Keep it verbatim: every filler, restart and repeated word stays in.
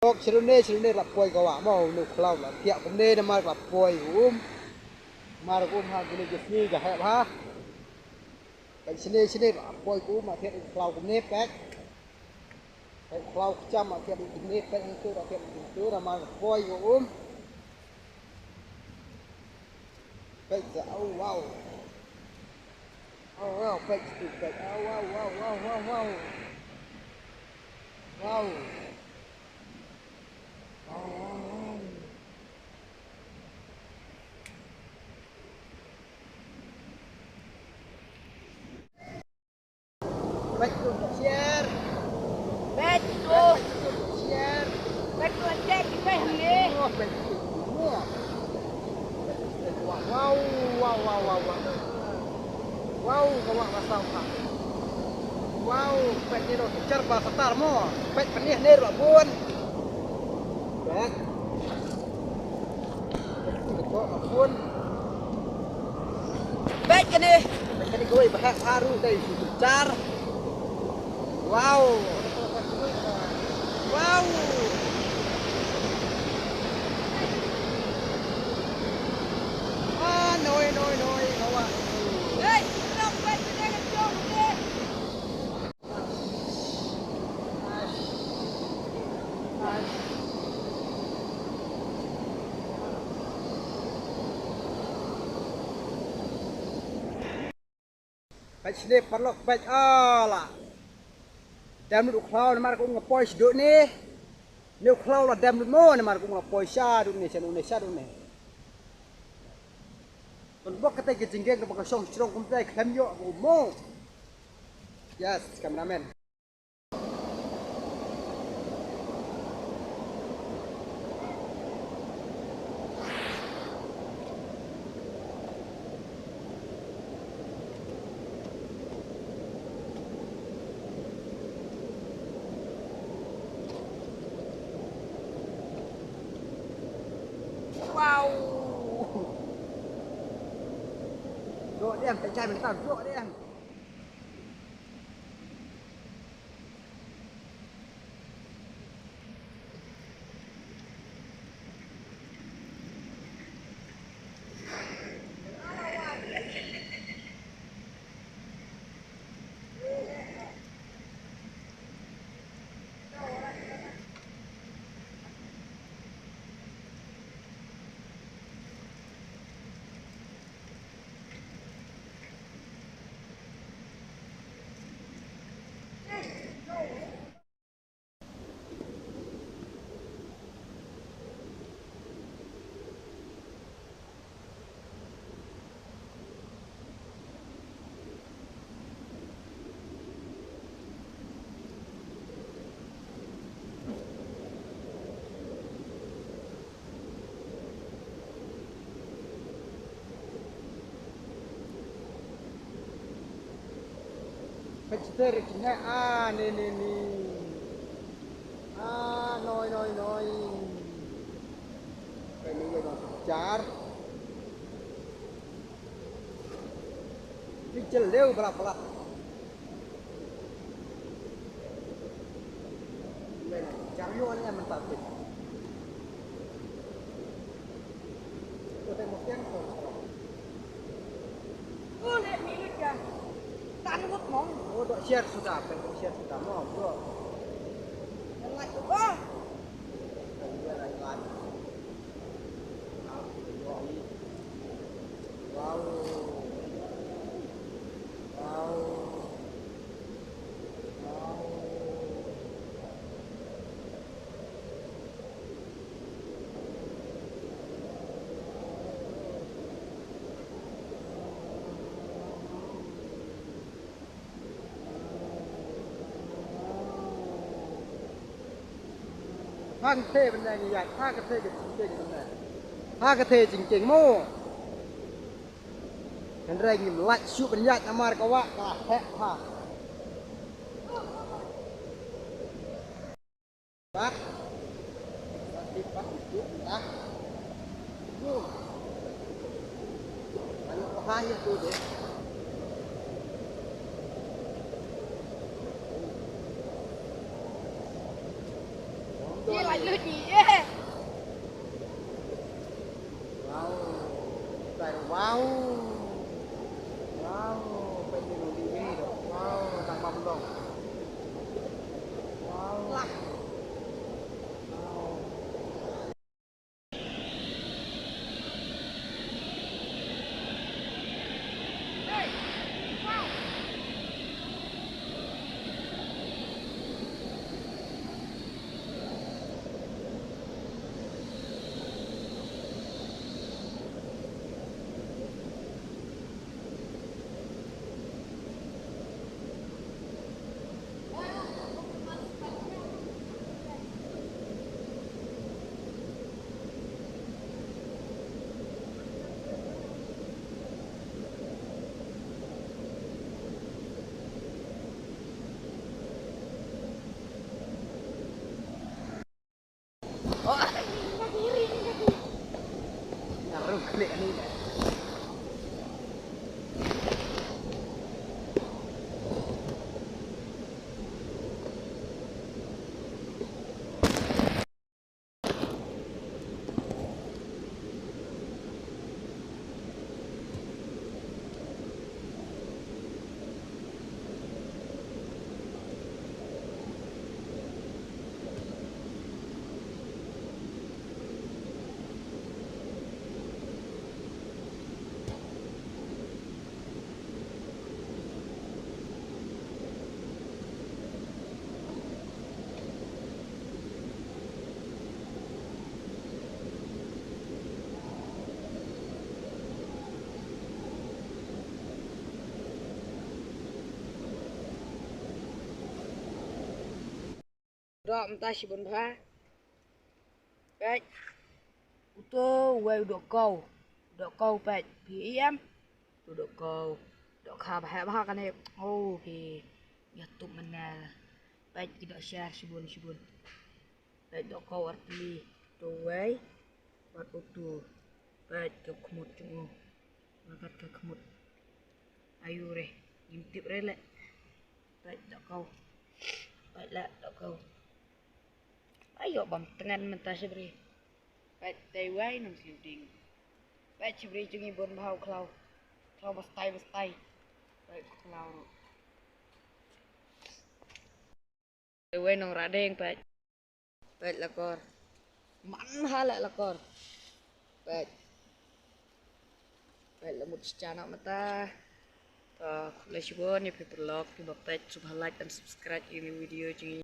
Tok shirune shirune la poi ka wah mo, une u khlaw la thiah kumne namar la poi u um. Namar u um ha kine ki sngi ka heh bha. Peit shane shane la poi ka um, la thiah u khlaw kumne peit. Peit u khlaw kjam la thiah u kumne peit, hangto la thiah u kumto namar la poi ka um. Peit sa, oh wow. Oh wow, peit tu peit. Oh wow, wow, wow, wow, wow. Wow. Wow, wow, wow. Peit tu share. Peit tu. Share. Peit tu, cek kita ni. Oh, peit tu. Wow, wow, wow, wow, wow. Wow, ka wah ka saw ka. Wow, peit ni ruh jar ba satar mo. Peit pynih ni ruh bun. Peit. Peit ka bun. Peit kane. Peit kane kawei ba heh haru dei shu jar. Wow. Wow. Ah, noi, noi, noi, ka wah. Hey, kita buat kita kacau, okey. Peit shane paralok, peit, ah, la dem lut u khlaw namar ka um nga poi shaduh ne. Ne u khlaw la dem lut mo namar ka um nga poi shaduh ne, shaduh ne, shaduh ne. Pynbok kata ka jingkieng kaba ka shong shrong kumta khlem ïoh ka um mo. Yes, cameraman. Wow. Dok deh, tak jam tak dok deh. Peit te re kine, ah, ne, ne, ne. Ah, noi, noi, noi. Peit ne, ne, ne, jar. Peit jylliew bla bla. Hangtei ban ïaid, ha katei ka jingkieng ban ïaid. Ha katei jingkieng mo. Hynrei ngim lah shuh ban ïaid namar ka wah ka heh ha. Pat. Pat, pat, pat, pat. Ano ko ha ïa tu deh. Ye, lain lut ni, eh. Wow. Wow. Wow. Wow. Tang ma belong. Wow. Lah. Wow. Dok mynta shibun bha. Peit. Uto uwei u dohkow. Dohkow peit. Phi ïohi em? Uto dohkow. Dohkha bha bha kane. Oh phi. Ïa tup mynne. Peit ki dohsher shibun shibun. Peit dohkow artylli. Uto uwei. Bad uto. Peit ka khmut jong u. Nga kat ka khmut. Ayu re. Ngim tip re leh. Peit dohkow. Peit leh dohkow. Ayo bam tngen mynta shibri. Peit dei wei nang sliu ding. Peit shibri jong ngi bun bha u khlaw. Khlaw ba stai ba stai. Peit u khlaw ruh. Dei wei nang radeng peit. Peit lakor. Man ha leh lakor. Peit. Peit la mut sha na mynta. To khublei shibun ïa phi paralok kiba peit, sngewbha like and subscribe ïa kane ka video jong ngi.